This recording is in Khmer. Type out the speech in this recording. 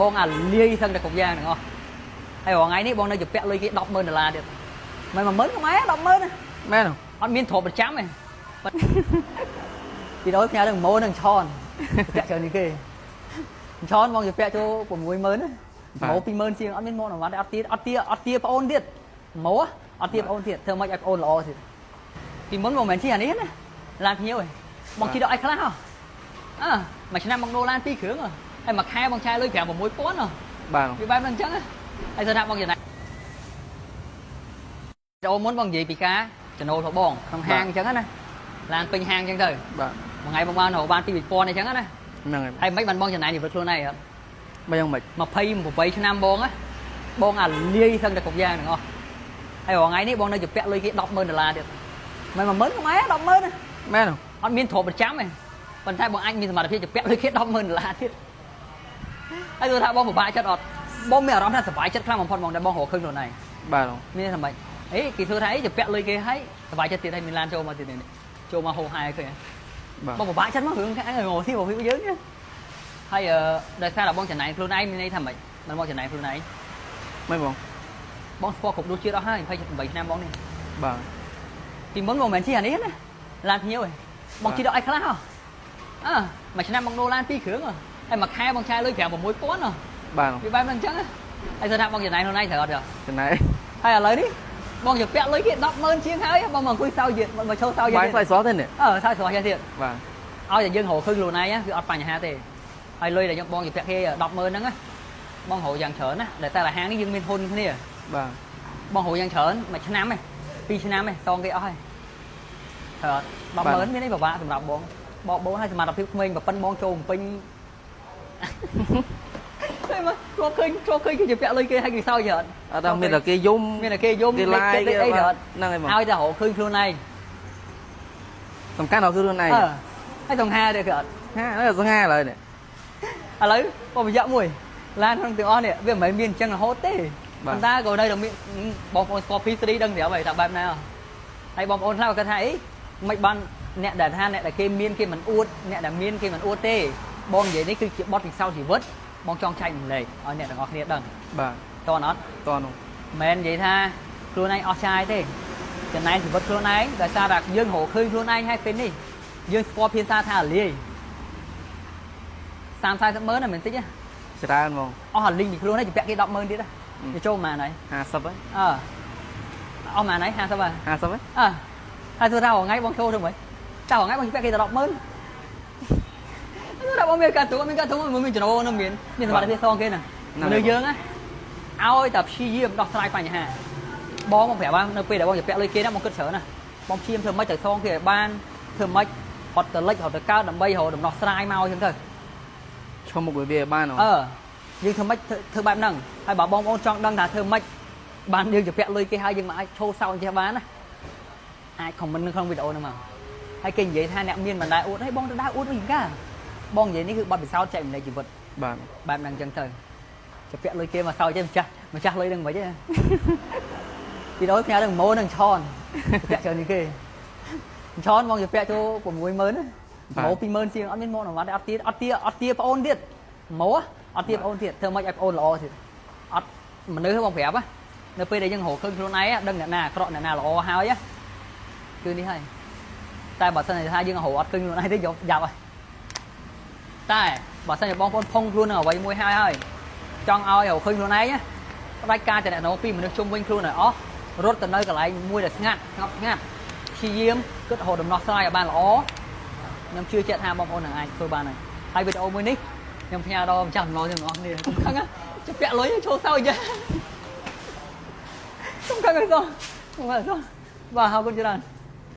បងអាលាយសឹងតែគ្រប់យ៉ាងទាំងអស់ហើយរាល់ថ្ងៃនេះបងនៅជំពាក់លុយគេ100,000ដុល្លារទៀតមិន10000ខ្មែរ100,000ណា មែនទេ អត់មានទ្រព្យប្រចាំទេពីដល់ផ្ញើនឹងម៉ូនឹងឆនជំពាក់ច្រើននេះគេឆនបងជំពាក់ចូល60000ណាម៉ូ20000ជាងអត់មានម៉ូអនុវត្តទេអត់ទាអត់ទាអត់ទាប្អូនទៀតម៉ូអត់ទាប្អូនទៀតធ្វើម៉េចឲ្យប្អូនល្អទៀតពីមុនបងមិនមែនជិះអានេះណាឡានភ្ញៀវឯងបងជិះដល់អីខ្លះហ៎អើមួយឆ្នាំបងដូរឡានពីរគ្រឿងហ៎ហើយមួយខែបងចាយលុយ5 6000ហ៎ បាទ វាបែបហ្នឹងអញ្ចឹងហ៎ហើយស្រាប់បងចំណាយចូលមុនបងនិយាយពីការចំណូលរបស់បងក្នុងហាងអញ្ចឹងណាឡានពេញហាងអញ្ចឹងទៅ បាទ មួយថ្ងៃបងបានរកបាន2 2000អញ្ចឹងណា ហ្នឹងហើយ ហើយមិនបានបងចំណាយជីវិតខ្លួនឯងអត់ មិនយ៉ាងម៉េច 28ឆ្នាំបងណាបងអាលាយសឹងតែគ្រប់យ៉ាងទាំងអស់ហើយរាល់ថ្ងៃនេះបងនៅជំពាក់លុយគេ100,000ដុល្លារទៀតមិន10000ខ្មែរ100,000ណា មែនទេ អត់មានទ្រព្យប្រចាំទេប៉ុន្តែបងអាចមានសមត្ថភាពជំពាក់លុយគេ100,000ដុល្លារទៀតហើយគាត់ថាបងពិបាកចិត្តអត់បងមានអារម្មណ៍ថាសប្បាយចិត្តខ្លាំងបំផុតហ្មងដែលបងរកឃើញខ្លួនឯង បាទ មានថាម៉េចអេគេធ្វើថាអីជំពាក់លុយគេហើយសប្បាយចិត្តទៀតហើយមានឡានចូលមកទៀតនេះចូលមកហូហែឃើញ បាទ បងពិបាកចិត្តមករឿងខាងរកស៊ីរកស៊ីយើងនេះហើយអឺដោយសារតែបងចំណែនខ្លួនឯងមានន័យថាម៉េចមិនបងចំណែនខ្លួនឯង មិនបង បងស្គាល់គ្រប់រសជាតិអស់ហើយ28ឆ្នាំបងនេះ បាទ ពីមុនបងមិនមែនជិះអានេះណាឡានភ្ញៀវឯងបងជិះដល់អីខ្លះហ៎អើមួយឆ្នាំបងដូរឡានពីរគ្រឿងហ៎ហើយមួយខែបងចាយលុយ5 6000ហ៎ បាទ វាបែបហ្នឹងអញ្ចឹងហ៎ហើយស្រាប់បងចំណែនខ្លួនឯងត្រូវអត់ទេ ចំណែក ហើយឥឡូវនេះបងជំពាក់លុយគេ100,000ជាងហើយបងមកអង្គុយសើចទៀតមកឈោសើច បាយ ទៀត ស្អីស្រស់ទេនេះ អឺសើចស្រស់ទៀត បាទ ឲ្យតែយើងរកឃើញខ្លួនឯងគឺអត់បញ្ហាទេហើយលុយដែលយើងបងជំពាក់គេ100,000ហ្នឹងណាបងរកយ៉ាងច្រើនណាដែលតែហាងនេះយើងមានហ៊ុនគ្នា បាទ បងរកយ៉ាងច្រើនមួយឆ្នាំឯងពីរឆ្នាំឯងសងគេអស់ហើយត្រូវអត់100,000មានអីពិបាកសម្រាប់បងបកបោឲ្យសមត្ថភាពក្មេងប្រប៉ិនបងចូលបំពេញតែមកធ្លាប់ឃើញធ្លាប់ឃើញគេជំពាក់លុយគេឲ្យគេសើចច្រើន អត់ដល់មានតែគេយំ មានតែគេយំ គេឡាយ គេអីត្រូវអត់ ហ្នឹងហើយបង ឲ្យតែរកឃើញខ្លួនឯង សំខាន់ដល់គឺខ្លួនឯង អឺហើយសង្ហាទេគឺអត់ ហាហ្នឹងសង្ហាឡើយនេះ ឥឡូវបងប្រយ័ត្នមួយឡានក្នុងទាំងអស់នេះវាមិនមែនមានអញ្ចឹងរហូតទេ បាទ ប៉ុន្តែក៏នៅតែមានបងប្អូនស្គាល់ P3 ដឹងស្រាប់ហើយថាបែបណាហើយបងប្អូនខ្លះក៏គាត់ថាអីមិនបានអ្នកដែលថាអ្នកដែលគេមានគេមិនអួតអ្នកដែលមានគេមិនអួតទេបងនិយាយនេះគឺជាបទពិសោធន៍ជីវិតបងចង់ចែករំលែកឲ្យអ្នកទាំងអស់គ្នាដឹង បាទ តើអត់ តនោះ មិននិយាយថាខ្លួនឯងអស់ចាយទេចំណែកជីវិតខ្លួនឯងដោយសារតែយើងរកឃើញខ្លួនឯងហើយពេលនេះយើងស្គាល់ភាសាថាអាលាយ30 40ម៉ឺនហ្នឹងមិនតិចទេ ច្រើនហ្មង អស់អាលីងពីខ្លួនហើយជំពាក់គេ10ម៉ឺនទៀតវាចូលប៉ុន្មានហើយ 50ហើយ អឺអស់ប៉ុន្មានហើយ50ហើយ 50ហើយ អើហើយធ្វើថារាល់ថ្ងៃបងចូលធ្វើម៉េចតើរាល់ថ្ងៃបងជំពាក់គេតែ10ម៉ឺនតែបងមានការទូមានការទូមានចំណូលនឹងមានមានសមត្ថភាពសងគេហ្នឹងមនុស្សយើងណាឲ្យតែព្យាយាមដោះស្រាយបញ្ហាបងមកប្រាប់ថានៅពេលដែលបងជំពាក់លុយគេណាបងគិតច្រើនណាបងព្យាយាមធ្វើម៉េចទៅសងគេឲ្យបានធ្វើម៉េចរត់ទៅលិចរត់ទៅកើតដើម្បីរកដំណោះស្រាយមកអញ្ចឹងទៅ ឈុំមុខវាវាបាន អឺយើងធ្វើម៉េចធ្វើធ្វើបែបហ្នឹងហើយបើបងប្អូនចង់ដឹងថាធ្វើម៉េចបានយើងជំពាក់លុយគេហើយយើងមិនអាចឈោសោអញ្ចេះបានណាអាច comment នៅក្នុងវីដេអូហ្នឹងមកហើយគេនិយាយថាអ្នកមានមិនដែរអួតហើយបងទៅដើរអួតវិញកាបងនិយាយនេះគឺបទពិសោធន៍ចែករំលែកជីវិត បាទ បែបហ្នឹងអញ្ចឹងទៅជំពាក់លុយគេមកសោចទេម្ចាស់ម្ចាស់លុយហ្នឹងមិនទេពីដល់ផ្ញើនឹងម៉ូនឹងឆនជំពាក់ច្រើនជាងគេឆនបងជំពាក់ចូល60000ណាម៉ូ20000ជាងអត់មានម៉ូអនុវត្តទេអត់ទាអត់ទាអត់ទាប្អូនទៀតម៉ូអត់ទាប្អូនទៀតធ្វើម៉េចឲ្យប្អូនល្អទៀតអត់មនុស្សបងប្រាប់ណានៅពេលដែលយើងរកឃើញខ្លួនឯងដឹងអ្នកណាអាក្រក់អ្នកណាល្អហើយគឺនេះហើយតែបើសិនជាថាយើងរកអត់ឃើញខ្លួនឯងទេយកយ៉ាប់ហើយតែបើសិនជាបងប្អូនផុងខ្លួននឹងអ្វីមួយហើយហើយចង់ឲ្យរកឃើញខ្លួនឯងណាផ្ដាច់ការតំណងពីមនុស្សជុំវិញខ្លួនឲ្យអស់រត់ទៅនៅកន្លែងមួយដែលស្ងាត់ស្ងប់ស្ងាត់ព្យាយាមគិតរកដំណោះស្រាយឲ្យបានល្អខ្ញុំជឿជាក់ថាបងប្អូននឹងអាចធ្វើបានហើយហើយវីដេអូមួយនេះខ្ញុំផ្ញើដល់ម្ចាស់សំណងទាំងអស់គ្នាកុំខឹងណាជពាក់លុយចូលសើចកុំខឹងអីសោះកុំខឹងអីសោះបាទអរគុណច្រើន។